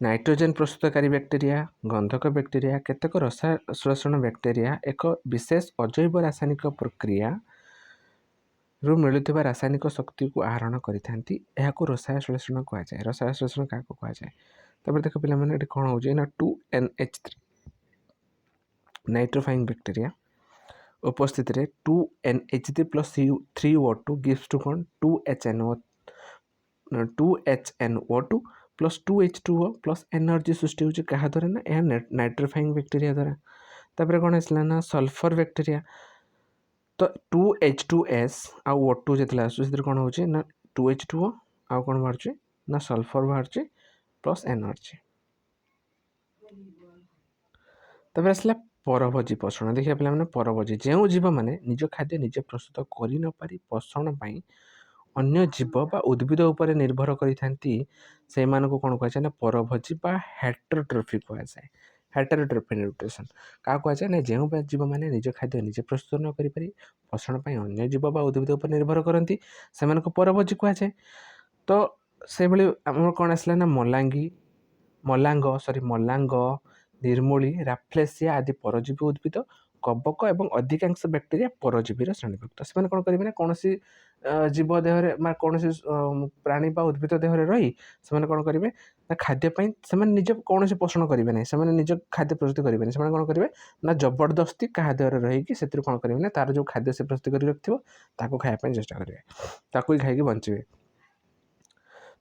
ନାଇଟ୍ରୋଜେନ୍ ପ୍ରସ୍ତୁତକାରୀ ବ୍ୟାକ୍ଟେରିଆ, ଗନ୍ଧକ ବ୍ୟାକ୍ଟେରିଆ, କେତେକ ରସାୟନ ଶ୍ଳେଷଣ ବ୍ୟାକ୍ଟେରିଆ ଏକ ବିଶେଷ ଅଜୈବ ରାସାୟନିକ ପ୍ରକ୍ରିୟା ରୁ ମିଳୁଥିବା ରାସାୟନିକ ଶକ୍ତିକୁ ଆହରଣ କରିଥାନ୍ତି। ଏହାକୁ ରସାୟନ ଶ୍ଳେଷଣ କୁହାଯାଏ। ରସାୟନ ଶ୍ଳେଷଣ କାହାକୁ କୁହାଯାଏ? ତାପରେ ଦେଖ ପିଲାମାନେ, ଏଠି କ'ଣ ହେଉଛି ନା 2NH3 ନାଇଟ୍ରୋଫାଇଂ ବ୍ୟାକ୍ଟେରିଆ। ଉପସ୍ଥିତିରେ 2 NH3 plus 3 O2 gives to କ'ଣ? 2 HNO, 2 HNO2 plus 2 H2O plus energy ସୃଷ୍ଟି ହେଉଛି। କାହା ଦ୍ୱାରା ନା ଏହା ନାଇଟ୍ରିଫାଇଂ ବ୍ୟାକ୍ଟେରିଆ ଦ୍ୱାରା। ତାପରେ କ'ଣ ଆସିଲା ନା ସଲଫର ବ୍ୟାକ୍ଟେରିଆ। ତ 2 H2S ଆଉ ଓ ଟୁ ଯେତେବେଳେ ଆସୁଛି, ସେଥିରେ କ'ଣ ହେଉଛି ନା 2 H2O ଆଉ କ'ଣ ବାହାରୁଛି ନା ସଲଫର ବାହାରୁଛି ପ୍ଲସ୍ ଏନର୍ଜି। ତାପରେ ଆସିଲା ପରଭୋଜୀ ପୋଷଣ। ଦେଖିବା ପିଲାମାନେ, ପରଭୋଜୀ। ଯେଉଁ ଜୀବମାନେ ନିଜ ଖାଦ୍ୟ ନିଜେ ପ୍ରସ୍ତୁତ କରିନପାରି ପୋଷଣ ପାଇଁ ଅନ୍ୟ ଜୀବ ବା ଉଦ୍ଭିଦ ଉପରେ ନିର୍ଭର କରିଥାନ୍ତି, ସେଇମାନଙ୍କୁ କ'ଣ କୁହାଯାଏ ନା ପରଭୋଜୀ ବା ହେଟ୍ରୋଟ୍ରୋଫି କୁହାଯାଏ। ହେଟେରୋଟ୍ରୋଫି ନ୍ୟୁଟ୍ରିସନ୍ କାହାକୁ କୁହାଯାଏ ନା ଯେଉଁ ଜୀବମାନେ ନିଜ ଖାଦ୍ୟ ନିଜେ ପ୍ରସ୍ତୁତ ନ କରିପାରି ପୋଷଣ ପାଇଁ ଅନ୍ୟ ଜୀବ ବା ଉଦ୍ଭିଦ ଉପରେ ନିର୍ଭର କରନ୍ତି, ସେମାନଙ୍କୁ ପରଭୋଜୀ କୁହାଯାଏ। ତ ସେଇଭଳି ଆମର କ'ଣ ଆସିଲା ନା ମଲାଙ୍ଗୀ, ମଲାଙ୍ଗ, ସରି, ମଲାଙ୍ଗ, ନିର୍ମୂଳି, ରାଫ୍ଲେସିଆ ଆଦି ପରଜୀବୀ ଉଦ୍ଭିଦ, କବକ ଏବଂ ଅଧିକାଂଶ ବ୍ୟାକ୍ଟେରିଆ ପରଜୀବୀର ଶ୍ରେଣୀଭୁକ୍ତ। ସେମାନେ କ'ଣ କରିବେ ନା କୌଣସି ଜୀବ ଦେହରେ ବା କୌଣସି ପ୍ରାଣୀ ବା ଉଦ୍ଭିଦ ଦେହରେ ରହି ସେମାନେ କ'ଣ କରିବେ ନା ଖାଦ୍ୟ ପାଇଁ ସେମାନେ ନିଜ କୌଣସି ପୋଷଣ କରିବେ ନାହିଁ। ସେମାନେ ନିଜ ଖାଦ୍ୟ ପ୍ରସ୍ତୁତ କରିବେନି। ସେମାନେ କ'ଣ କରିବେ ନା ଜବରଦସ୍ତି କାହା ଦେହରେ ରହିକି ସେଥିରୁ କ'ଣ କରିବେ ନା ତାର ଯେଉଁ ଖାଦ୍ୟ ସେ ପ୍ରସ୍ତୁତ କରି ରଖିଥିବ, ତାକୁ ଖାଇବା ପାଇଁ ଚେଷ୍ଟା କରିବେ। ତାକୁ ହିଁ ଖାଇକି ବଞ୍ଚିବେ।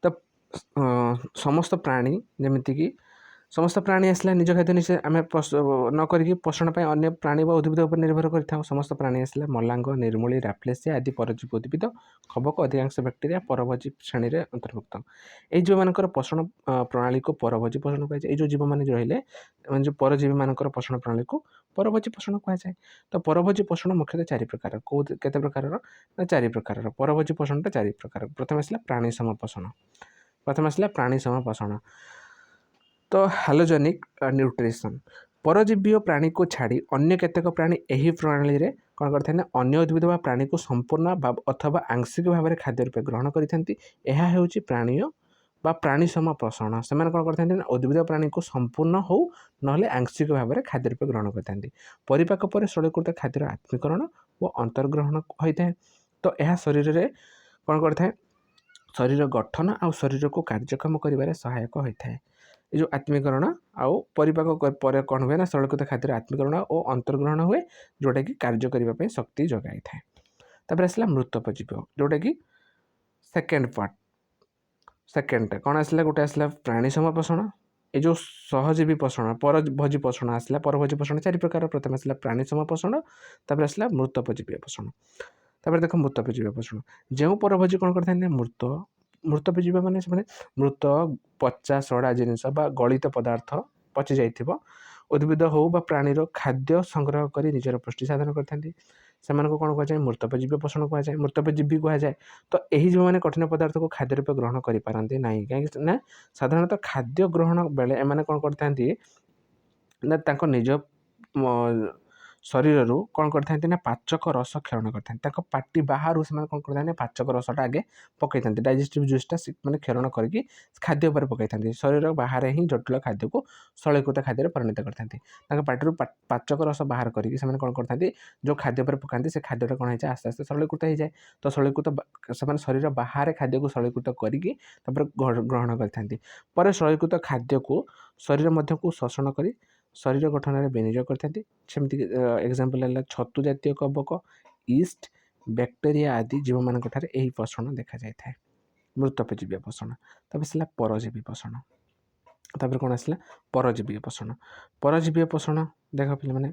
ତ ସମସ୍ତ ପ୍ରାଣୀ, ଯେମିତିକି ସମସ୍ତ ପ୍ରାଣୀ ଆସିଲା, ନିଜ ଖାଦ୍ୟ ନିଜେ ଆମେ ନ କରିକି ପୋଷଣ ପାଇଁ ଅନ୍ୟ ପ୍ରାଣୀ ବା ଉଦ୍ଭିଦ ଉପରେ ନିର୍ଭର କରିଥାଉ। ସମସ୍ତ ପ୍ରାଣୀ ଆସିଲା, ମଲାଙ୍ଗ, ନିର୍ମୂଳି, ରାଫ୍ଲେସିଆ ଆଦି ପରଜୀବୀ ଉଦ୍ଭିଦ, କବକ, ଅଧିକାଂଶ ବ୍ୟାକ୍ଟେରିଆ ପରଭୋଜୀ ଶ୍ରେଣୀରେ ଅନ୍ତର୍ଭୁକ୍ତ। ଏଇ ଜୀବମାନଙ୍କର ପୋଷଣ ପ୍ରଣାଳୀକୁ ପରଭୋଜୀ ପୋଷଣ କୁହାଯାଏ। ଏଇ ଯେଉଁ ଜୀବମାନେ ରହିଲେ, ମାନେ ଯେଉଁ ପରଜୀବୀମାନଙ୍କର ପୋଷଣ ପ୍ରଣାଳୀକୁ ପରଭୋଜୀ ପୋଷଣ କୁହାଯାଏ। ତ ପରଭୋଜୀ ପୋଷଣ ମୁଖ୍ୟତଃ ଚାରି ପ୍ରକାର। କେଉଁ କେତେ ପ୍ରକାରର ନା ଚାରି ପ୍ରକାରର। ପରଭୋଜୀ ପୋଷଣଟା ଚାରି ପ୍ରକାର। ପ୍ରଥମେ ଆସିଲା ପ୍ରାଣୀ ସମ ପୋଷଣ। ପ୍ରଥମେ ଆସିଲା ପ୍ରାଣୀ ସମ ପୋଷଣ। ତ ହାଲୋଜେନିକ୍ ନ୍ୟୁଟ୍ରିସନ୍। ପରଜୀବୀୟ ପ୍ରାଣୀକୁ ଛାଡ଼ି ଅନ୍ୟ କେତେକ ପ୍ରାଣୀ ଏହି ପ୍ରଣାଳୀରେ କ'ଣ କରିଥାନ୍ତି ନା ଅନ୍ୟ ଉଦ୍ଭିଦ ବା ପ୍ରାଣୀକୁ ସମ୍ପୂର୍ଣ୍ଣ ବା ଅଥବା ଆଂଶିକ ଭାବରେ ଖାଦ୍ୟ ରୂପେ ଗ୍ରହଣ କରିଥାନ୍ତି। ଏହା ହେଉଛି ପ୍ରାଣୀୟ ବା ପ୍ରାଣୀ ସମ ପୋଷଣ। ସେମାନେ କ'ଣ କରିଥାନ୍ତି ନା ଉଦ୍ଭିଦ ପ୍ରାଣୀକୁ ସମ୍ପୂର୍ଣ୍ଣ ହଉ ନହେଲେ ଆଂଶିକ ଭାବରେ ଖାଦ୍ୟ ରୂପେ ଗ୍ରହଣ କରିଥାନ୍ତି। ପରିପାକ ପରେ ସରଳୀକୃତ ଖାଦ୍ୟର ଆତ୍ମୀକରଣ ଓ ଅନ୍ତର୍ଗ୍ରହଣ ହୋଇଥାଏ। ତ ଏହା ଶରୀରରେ କ'ଣ କରିଥାଏ? ଶରୀର ଗଠନ ଆଉ ଶରୀରକୁ କାର୍ଯ୍ୟକ୍ଷମ କରିବାରେ ସହାୟକ ହୋଇଥାଏ। ଏ ଯେଉଁ ଆତ୍ମୀକରଣ ଆଉ ପରିପାକ ପରେ କ'ଣ ହୁଏ ନା ସରଳୀକୃତ ଖାଦ୍ୟର ଆତ୍ମୀକରଣ ଓ ଅନ୍ତର୍ଗ୍ରହଣ ହୁଏ, ଯେଉଁଟାକି କାର୍ଯ୍ୟ କରିବା ପାଇଁ ଶକ୍ତି ଯୋଗାଇଥାଏ। ତାପରେ ଆସିଲା ମୃତୋପଜୀବୀ, ଯେଉଁଟାକି ସେକେଣ୍ଡ ପାର୍ଟ। ସେକେଣ୍ଡଟା କ'ଣ ଆସିଲା? ଗୋଟେ ଆସିଲା ପ୍ରାଣୀ ସମ ପୋଷଣ। ଏ ଯେଉଁ ସହଜୀବୀ ପୋଷଣ, ପରଭୋଜୀ ପୋଷଣ ଆସିଲା। ପରଭୋଜୀ ପୋଷଣ ଚାରି ପ୍ରକାର। ପ୍ରଥମେ ଆସିଲା ପ୍ରାଣୀ ସମ ପୋଷଣ, ତାପରେ ଆସିଲା ମୃତୋପଜୀବୀ ପୋଷଣ। ତାପରେ ଦେଖ, ମୃତୋପଜୀବୀ ପୋଷଣ। ଯେଉଁ ପରଭୋଜୀ କ'ଣ କରିଥାନ୍ତି ନା ମୃତୋପଜୀବୀ ମାନେ ସେମାନେ ମୃତ, ପଚା ସଢ଼ା ଜିନିଷ ବା ଗଳିତ ପଦାର୍ଥ, ପଚି ଯାଇଥିବ ଉଦ୍ଭିଦ ହଉ ବା ପ୍ରାଣୀର ଖାଦ୍ୟ ସଂଗ୍ରହ କରି ନିଜର ପୁଷ୍ଟି ସାଧନ କରିଥାନ୍ତି। ସେମାନଙ୍କୁ କ'ଣ କୁହାଯାଏ? ମୃତୋପଜୀବୀ ପୋଷଣ କୁହାଯାଏ, ମୃତୋପଜୀବୀ କୁହାଯାଏ। ତ ଏହି ଜୀବମାନେ କଠିନ ପଦାର୍ଥକୁ ଖାଦ୍ୟ ରୂପେ ଗ୍ରହଣ କରିପାରନ୍ତି ନାହିଁ। କାହିଁକି ନା ସାଧାରଣତଃ ଖାଦ୍ୟ ଗ୍ରହଣ ବେଳେ ଏମାନେ କ'ଣ କରିଥାନ୍ତି ନା ତାଙ୍କ ନିଜ ଶରୀରରୁ କ'ଣ କରିଥାନ୍ତି ନା ପାଚକ ରସ କ୍ଷରଣ କରିଥାନ୍ତି। ତାଙ୍କ ପାଟି ବାହାରୁ ସେମାନେ କ'ଣ କରିଥାନ୍ତି ନା ପାଚକ ରସଟା ଆଗେ ପକାଇଥାନ୍ତି। ଡାଇଜେଷ୍ଟିଭ୍ ଜୁସ୍ଟା ମାନେ କ୍ଷରଣ କରିକି ଖାଦ୍ୟ ଉପରେ ପକାଇଥାନ୍ତି। ଶରୀର ବାହାରେ ହିଁ ଜଟିଳ ଖାଦ୍ୟକୁ ସରଳୀକୃତ ଖାଦ୍ୟରେ ପରିଣତ କରିଥାନ୍ତି। ତାଙ୍କ ପାଟିରୁ ପାଚକ ରସ ବାହାର କରିକି ସେମାନେ କ'ଣ କରିଥାନ୍ତି, ଯେଉଁ ଖାଦ୍ୟ ଉପରେ ପକାନ୍ତି, ସେ ଖାଦ୍ୟଟା କ'ଣ ହେଇଯାଏ? ଆସ୍ତେ ଆସ୍ତେ ସରଳୀକୃତ ହେଇଯାଏ। ତ ସରଳୀକୃତ ସେମାନେ ଶରୀର ବାହାରେ ଖାଦ୍ୟକୁ ସରଳୀକୃତ କରିକି ତାପରେ ଗ୍ରହଣ କରିଥାନ୍ତି। ପରେ ସରଳୀକୃତ ଖାଦ୍ୟକୁ ଶରୀର ମଧ୍ୟକୁ ଶୋଷଣ କରି ଶରୀର ଗଠନରେ ବିନିଯୋଗ କରିଥାନ୍ତି। ସେମିତି ଏକ୍ଜାମ୍ପଲ୍ ହେଲା ଛତୁ ଜାତୀୟ କବକ, ଇଷ୍ଟ, ବ୍ୟାକ୍ଟେରିଆ ଆଦି ଜୀବମାନଙ୍କ ଠାରେ ଏହି ପୋଷଣ ଦେଖାଯାଇଥାଏ, ମୃତୋପଜୀବୀ ପୋଷଣ। ତାପରେ ଆସିଲା ପରଜୀବୀ ପୋଷଣ। ତାପରେ କ'ଣ ଆସିଲା? ପରଜୀବୀ ପୋଷଣ। ପରଜୀବୀ ପୋଷଣ ଦେଖ ପିଲାମାନେ,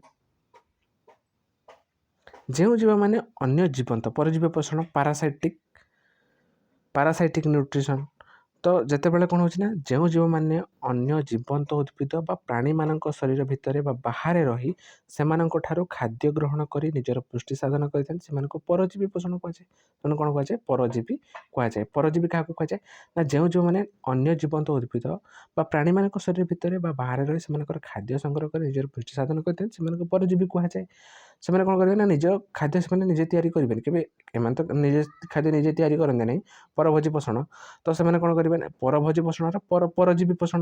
ଯେଉଁ ଜୀବମାନେ ଅନ୍ୟ ଜୀବନ୍ତ, ପରଜୀବୀ ପୋଷଣ, ପାରାସାଇଟିକ୍ ନ୍ୟୁଟ୍ରିସନ୍। ତ ଯେତେବେଳେ କ'ଣ ହେଉଛି ନା ଯେଉଁ ଜୀବମାନେ ଅନ୍ୟ ଜୀବନ୍ତ ଉଦ୍ଭିଦ ବା ପ୍ରାଣୀମାନଙ୍କ ଶରୀର ଭିତରେ ବା ବାହାରେ ରହି ସେମାନଙ୍କ ଠାରୁ ଖାଦ୍ୟ ଗ୍ରହଣ କରି ନିଜର ପୁଷ୍ଟି ସାଧନ କରିଥାନ୍ତି, ସେମାନଙ୍କୁ ପରଜୀବୀ ପୋଷଣ କୁହାଯାଏ। ସେମାନଙ୍କୁ କ'ଣ କୁହାଯାଏ? ପରଜୀବୀ କୁହାଯାଏ। ପରଜୀବୀ କାହାକୁ କୁହାଯାଏ ନା ଯେଉଁ ଜୀବମାନେ ଅନ୍ୟ ଜୀବନ୍ତ ଉଦ୍ଭିଦ ବା ପ୍ରାଣୀମାନଙ୍କ ଶରୀର ଭିତରେ ବା ବାହାରେ ରହି ସେମାନଙ୍କର ଖାଦ୍ୟ ସଂଗ୍ରହ କରି ନିଜର ପୁଷ୍ଟି ସାଧନ କରିଥାନ୍ତି, ସେମାନଙ୍କୁ ପରଜୀବୀ କୁହାଯାଏ। ସେମାନେ କ'ଣ କରିବେ ନା ନିଜ ଖାଦ୍ୟ ସେମାନେ ନିଜେ ତିଆରି କରିବେନି କେବେ। ଏମାନେ ତ ନିଜେ ଖାଦ୍ୟ ନିଜେ ତିଆରି କରନ୍ତି ନାହିଁ, ପରଭୋଜୀ ପୋଷଣ। ତ ସେମାନେ କ'ଣ କରିବେ ନା ପରଭୋଜୀ ପୋଷଣର ପରଜୀବୀ ପୋଷଣ।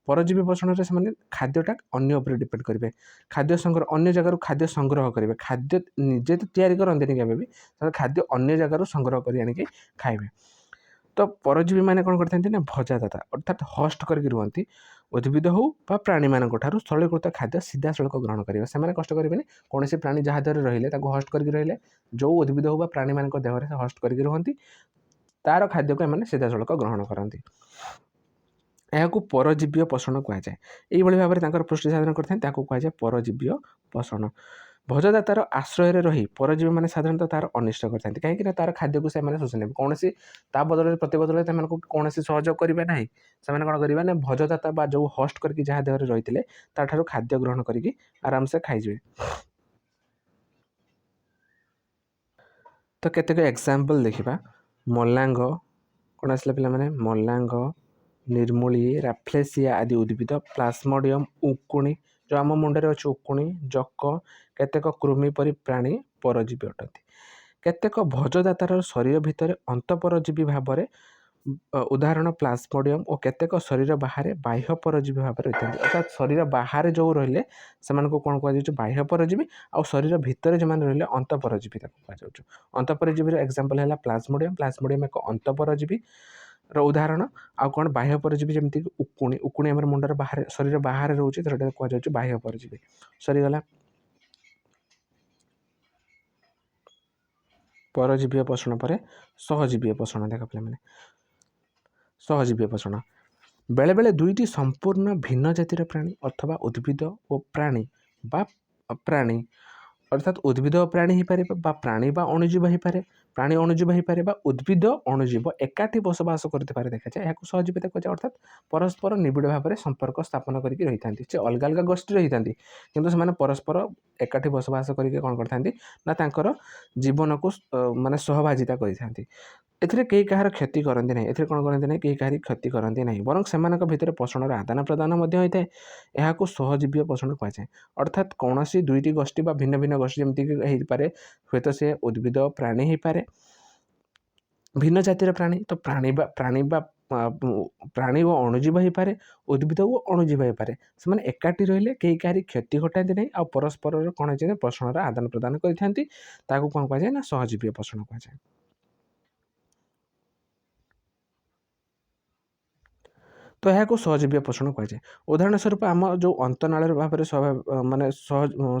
ପରଜୀବୀ ପୋଷଣରେ ସେମାନେ ଖାଦ୍ୟଟା ଅନ୍ୟ ଉପରେ ଡିପେଣ୍ଡ କରିବେ। ଖାଦ୍ୟ ସଂଗ୍ରହ, ଅନ୍ୟ ଜାଗାରୁ ଖାଦ୍ୟ ସଂଗ୍ରହ କରିବେ। ଖାଦ୍ୟ ନିଜେ ତ ତିଆରି କରନ୍ତିନି କେବେ ବି। ସେମାନେ ଖାଦ୍ୟ ଅନ୍ୟ ଜାଗାରୁ ସଂଗ୍ରହ କରି ଆଣିକି ଖାଇବେ। ତ ତ ପରଜୀବୀ ମାନେ କ'ଣ କରିଥାନ୍ତି ନା ଭଜାଦାତା ଅର୍ଥାତ୍ ହଷ୍ଟ କରିକି ରୁହନ୍ତି ଉଦ୍ଭିଦ ହେଉ ବା ପ୍ରାଣୀମାନଙ୍କ ଠାରୁ ସ୍ଥଳୀକୃତ ଖାଦ୍ୟ ସିଧାସଳଖ ଗ୍ରହଣ କରିବେ। ସେମାନେ କଷ୍ଟ କରିବେନି, କୌଣସି ପ୍ରାଣୀ ଯାହା ଦେହରେ ରହିଲେ ତାକୁ ହଷ୍ଟ କରିକି ରହିଲେ, ଯେଉଁ ଉଦ୍ଭିଦ ହେଉ ବା ପ୍ରାଣୀମାନଙ୍କ ଦେହରେ ସେ ହଷ୍ଟ କରିକି ରୁହନ୍ତି, ତାର ଖାଦ୍ୟକୁ ଏମାନେ ସିଧାସଳଖ ଗ୍ରହଣ କରନ୍ତି। ଏହାକୁ ପରଜୀବୀୟ ପୋଷଣ କୁହାଯାଏ। ଏଇଭଳି ଭାବରେ ତାଙ୍କର ପୃଷ୍ଟି ସାଧନ କରିଥାନ୍ତି, ତାକୁ କୁହାଯାଏ ପରଜୀବୀୟ ପୋଷଣ। ଭୋଜଦାତାର ଆଶ୍ରୟରେ ରହି ପରଜୀବୀମାନେ ସାଧାରଣତଃ ତାର ଅନିଷ୍ଟ କରିଥାନ୍ତି, କାହିଁକିନା ତାର ଖାଦ୍ୟକୁ ସେମାନେ ଶୋଷି ନେବେ। କୌଣସି ତା ବଦଳରେ ପ୍ରତିବଦଳରେ ସେମାନଙ୍କୁ କୌଣସି ସହଯୋଗ କରିବେ ନାହିଁ। ସେମାନେ କ'ଣ କରିବେ ନା ଭୋଜଦାତା ବା ଯେଉଁ ହଷ୍ଟ କରିକି ଯାହା ଦେହରେ ରହିଥିଲେ ତାଠାରୁ ଖାଦ୍ୟ ଗ୍ରହଣ କରିକି ଆରାମସେ ଖାଇଯିବେ। ତ କେତେକ ଏକ୍ଜାମ୍ପଲ୍ ଦେଖିବା। ମଲାଙ୍ଗ କ'ଣ ଆସିଲା ପିଲାମାନେ? ମଲାଙ୍ଗ, ନିର୍ମୂଳି, ରାଫ୍ଲେସିଆ ଆଦି ଉଦ୍ଭିଦ, ପ୍ଲାସ୍ମୋଡିୟମ୍, ଉକୁଣି ଯେଉଁ ଆମ ମୁଣ୍ଡରେ ଅଛି ଉକୁଣି, ଜକ, କେତେକ କୃମି ପରି ପ୍ରାଣୀ ପରଜୀବୀ ଅଟନ୍ତି। କେତେକ ଭୋଜଦାତାର ଶରୀର ଭିତରେ ଅନ୍ତଃପରଜୀବୀ ଭାବରେ ଉଦାହରଣ ପ୍ଲାସ୍ମୋଡିୟମ୍ ଓ କେତେକ ଶରୀର ବାହାରେ ବାହ୍ୟ ପରଜୀବୀ ଭାବରେ ରହିଥାନ୍ତି। ଅର୍ଥାତ୍ ଶରୀର ବାହାରେ ଯେଉଁ ରହିଲେ ସେମାନଙ୍କୁ କ'ଣ କୁହାଯାଉଛି? ବାହ୍ୟ ପରଜୀବୀ। ଆଉ ଶରୀର ଭିତରେ ଯେଉଁମାନେ ରହିଲେ ଅନ୍ତଃପରଜୀବୀ ତାକୁ କୁହାଯାଉଛି। ଅନ୍ତଃପରଜୀବୀର ଏକ୍ଜାମ୍ପଲ୍ ହେଲା ପ୍ଲାସ୍ମୋଡିୟମ୍। ପ୍ଲାସ୍ମୋଡିୟମ୍ ଏକ ଅନ୍ତଃପରଜୀବୀ ର ଉଦାହରଣ। ଆଉ କ'ଣ ବାହ୍ୟ ପରଜୀବୀ ଯେମିତିକି ଉକୁଣି, ଉକୁଣି ଆମର ମୁଣ୍ଡର ବାହାରେ ଶରୀର ବାହାରେ ରହୁଛି, ତ ସେଇଟା କୁହାଯାଉଛି ବାହ୍ୟ ପରଜୀବୀ। ସରିଗଲା ପରଜୀବୀୟ ପୋଷଣ ପରେ ସହଜୀବୀୟ ପୋଷଣ। ଦେଖ ପିଲାମାନେ, ସହଜୀବୀୟ ପୋଷଣ ବେଳେବେଳେ ଦୁଇଟି ସମ୍ପୂର୍ଣ୍ଣ ଭିନ୍ନ ଜାତିର ପ୍ରାଣୀ ଅଥବା ଉଦ୍ଭିଦ ଓ ପ୍ରାଣୀ ବା ପ୍ରାଣୀ ଅର୍ଥାତ୍ ଉଦ୍ଭିଦ ଓ ପ୍ରାଣୀ ହେଇପାରେ ବା ପ୍ରାଣୀ ବା ଅଣୁଜୀବ ହେଇପାରେ, ପ୍ରାଣୀ ଅଣୁଜୀବ ହେଇପାରେ ବା ଉଦ୍ଭିଦ ଅଣୁଜୀବ ଏକାଠି ବସବାସ କରୁଥିବାର ଦେଖାଯାଏ, ଏହାକୁ ସହଜୀବିତା କୁହାଯାଏ। ଅର୍ଥାତ୍ ପରସ୍ପର ନିବିଡ଼ ଭାବରେ ସମ୍ପର୍କ ସ୍ଥାପନ କରିକି ରହିଥାନ୍ତି। ସେ ଅଲଗା ଅଲଗା ଗୋଷ୍ଠୀ ରହିଥାନ୍ତି, କିନ୍ତୁ ସେମାନେ ପରସ୍ପର ଏକାଠି ବସବାସ କରିକି କ'ଣ କରିଥାନ୍ତି ନା ତାଙ୍କର ଜୀବନକୁ ମାନେ ସହଭାଗିତା କରିଥାନ୍ତି। ଏଥିରେ କେହି କାହାର କ୍ଷତି କରନ୍ତି ନାହିଁ। ଏଥିରେ କ'ଣ କରନ୍ତି ନାହିଁ? କେହି କାହାରି କ୍ଷତି କରନ୍ତି ନାହିଁ, ବରଂ ସେମାନଙ୍କ ଭିତରେ ପୋଷଣର ଆଦାନ ପ୍ରଦାନ ମଧ୍ୟ ହୋଇଥାଏ। ଏହାକୁ ସହଜୀବୀୟ ପୋଷଣ କୁହାଯାଏ। ଅର୍ଥାତ୍ କୌଣସି ଦୁଇଟି ଗୋଷ୍ଠୀ ବା ଭିନ୍ନ ଭିନ୍ନ ଗୋଷ୍ଠୀ ଯେମିତିକି ହେଇପାରେ, ହୁଏତ ସେ ଉଦ୍ଭିଦ ପ୍ରାଣୀ ହେଇପାରେ, ଭିନ୍ନ ଜାତିର ପ୍ରାଣୀ, ତ ପ୍ରାଣୀ ଓ ଅଣୁଜୀବ ହେଇପାରେ, ଉଦ୍ଭିଦ ଓ ଅଣୁଜୀବ ହେଇପାରେ। ସେମାନେ ଏକାଠି ରହିଲେ କେହି କାହାରି କ୍ଷତି ଘଟାନ୍ତି ନାହିଁ, ଆଉ ପରସ୍ପରର କ'ଣ ହେଇଛି ପୋଷଣର ଆଦାନ ପ୍ରଦାନ କରିଥାନ୍ତି। ତାକୁ କ'ଣ କୁହାଯାଏ ନା ସହଜୀବୀୟ ପୋଷଣ କୁହାଯାଏ। ତ ଏହାକୁ ସହଜୀବୀୟ ପୋଷଣ କୁହାଯାଏ। ଉଦାହରଣ ସ୍ୱରୂପ ଆମ ଯେଉଁ ଅନ୍ତନାଳରେ ଭାବରେ ମାନେ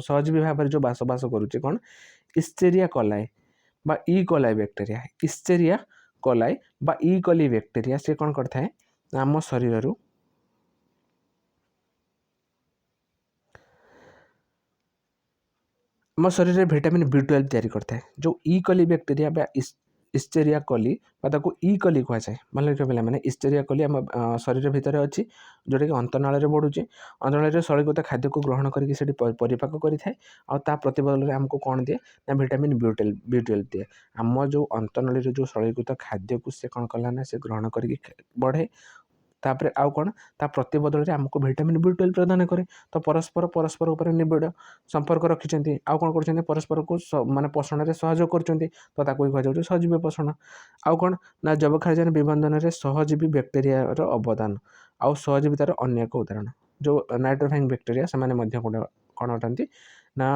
ସହଜୀବୀ ଭାବରେ ଯେଉଁ ବାସବାସ କରୁଛି କ'ଣ ଇଷ୍ଟେରିଆ କଲାଇ ବା ଇ କଲାଇ ବ୍ୟାକ୍ଟେରିଆ, ଇଷ୍ଟେରିଆ କଲାଇ ବା ଇ କଲି ବ୍ୟାକ୍ଟେରିଆ, ସେ କ'ଣ କରିଥାଏ ଆମ ଶରୀରରୁ ଆମ ଶରୀରରେ ଭିଟାମିନ୍ B12 ତିଆରି କରିଥାଏ। ଯେଉଁ ଇ କଲି ବ୍ୟାକ୍ଟେରିଆ ବା ଇଷ୍ଟେରିଆ କଲି ବା ତାକୁ ଇ କଲି କୁହାଯାଏ। ମନେ ରଖିବ ପିଲାମାନେ, ଇଷ୍ଟେରିଆ କଲି ଆମ ଶରୀର ଭିତରେ ଅଛି, ଯେଉଁଟାକି ଅନ୍ତନାଳରେ ବଢ଼ୁଛି। ଅନ୍ତନାଳରେ ସଳୀକୃତ ଖାଦ୍ୟକୁ ଗ୍ରହଣ କରିକି ସେଠି ପରିପାକ କରିଥାଏ, ଆଉ ତା ପ୍ରତିବଦଳରେ ଆମକୁ କ'ଣ ଦିଏ ନା ଭିଟାମିନ୍ B12 ଦିଏ। ଆମ ଯେଉଁ ଅନ୍ତନଳୀରେ ଯେଉଁ ସଳୀକୃତ ଖାଦ୍ୟକୁ ସେ କ'ଣ କଲା ନା ସେ ଗ୍ରହଣ କରିକି ବଢ଼େ, ତାପରେ ଆଉ କ'ଣ ତା ପ୍ରତିବଦଳରେ ଆମକୁ ଭିଟାମିନ୍ B12 ପ୍ରଦାନ କରେ। ତ ପରସ୍ପର ପରସ୍ପର ଉପରେ ନିବିଡ଼ ସମ୍ପର୍କ ରଖିଛନ୍ତି, ଆଉ କ'ଣ କରୁଛନ୍ତି ପରସ୍ପରକୁ ମାନେ ପୋଷଣରେ ସହଯୋଗ କରୁଛନ୍ତି, ତ ତାକୁ ବି କୁହାଯାଉଛି ସହଜୀବୀ ପୋଷଣ। ଆଉ କ'ଣ ନା ଯବକ୍ଷାରଜାନ ବିବନ୍ଧନରେ ସହଜୀବୀ ବ୍ୟାକ୍ଟେରିଆର ଅବଦାନ ଆଉ ସହଜୀବିତାର ଅନ୍ୟ ଏକ ଉଦାହରଣ ଯେଉଁ ନାଇଟ୍ରୋଫାଇଂ ବ୍ୟାକ୍ଟେରିଆ, ସେମାନେ ମଧ୍ୟ କ'ଣ ଅଟନ୍ତି ନା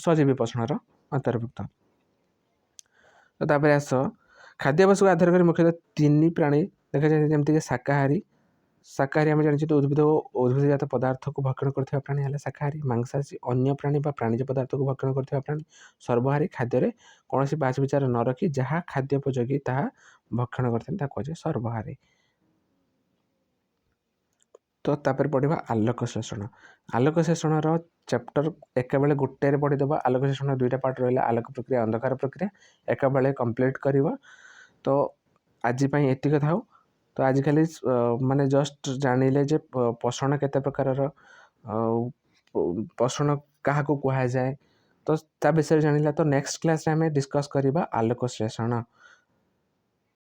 ସହଜୀବୀ ପୋଷଣର ଅନ୍ତର୍ଭୁକ୍ତ। ତ ତାପରେ ଆସ ଖାଦ୍ୟାଭ୍ୟାସକୁ ଆଧାର କରି ମୁଖ୍ୟତଃ ତିନି ପ୍ରାଣୀ ଦେଖାଯାଏ, ଯେମିତିକି ଶାକାହାରୀ। ଶାକାହାରୀ ଆମେ ଜାଣିଛୁ ତ ଉଦ୍ଭିଦ ଓ ଉଦ୍ଭିଦଜାତ ପଦାର୍ଥକୁ ଭକ୍ଷଣ କରୁଥିବା ପ୍ରାଣୀ ହେଲା ଶାକାହାରୀ। ମାଂସାଶୀ ଅନ୍ୟ ପ୍ରାଣୀ ବା ପ୍ରାଣୀଜ ପଦାର୍ଥକୁ ଭକ୍ଷଣ କରୁଥିବା ପ୍ରାଣୀ। ସର୍ବହାରୀ ଖାଦ୍ୟରେ କୌଣସି ବାଛ ବିଚାର ନ ରଖି ଯାହା ଖାଦ୍ୟ ଉପଯୋଗୀ ତାହା ଭକ୍ଷଣ କରିଥାନ୍ତି, ତାକୁ କୁହାଯାଏ ସର୍ବହାରୀ। ତ ତାପରେ ପଢ଼ିବା ଆଲୋକ ଶୋଷଣ। ଆଲୋକ ଶୋଷଣର ଚାପ୍ଟର ଏକାବେଳେ ଗୋଟେରେ ପଢ଼ିଦେବା। ଆଲୋକ ଶୋଷଣ ଦୁଇଟା ପାର୍ଟ ରହିଲା, ଆଲୋକ ପ୍ରକ୍ରିୟା, ଅନ୍ଧକାର ପ୍ରକ୍ରିୟା, ଏକାବେଳେ କମ୍ପ୍ଲିଟ୍ କରିବା। ତ ଆଜି ପାଇଁ ଏତିକି ଥାଉ। ତ ଆଜିକାଲି ମାନେ ଜଷ୍ଟ ଜାଣିଲେ ଯେ ପୋଷଣ କେତେ ପ୍ରକାରର, ଆଉ ପୋଷଣ କାହାକୁ କୁହାଯାଏ, ତ ତା ବିଷୟରେ ଜାଣିଲା। ତ ନେକ୍ସଟ କ୍ଲାସ୍ରେ ଆମେ ଡିସ୍କସ୍ କରିବା ଆଲୋକ ଶ୍ଳେଷଣ।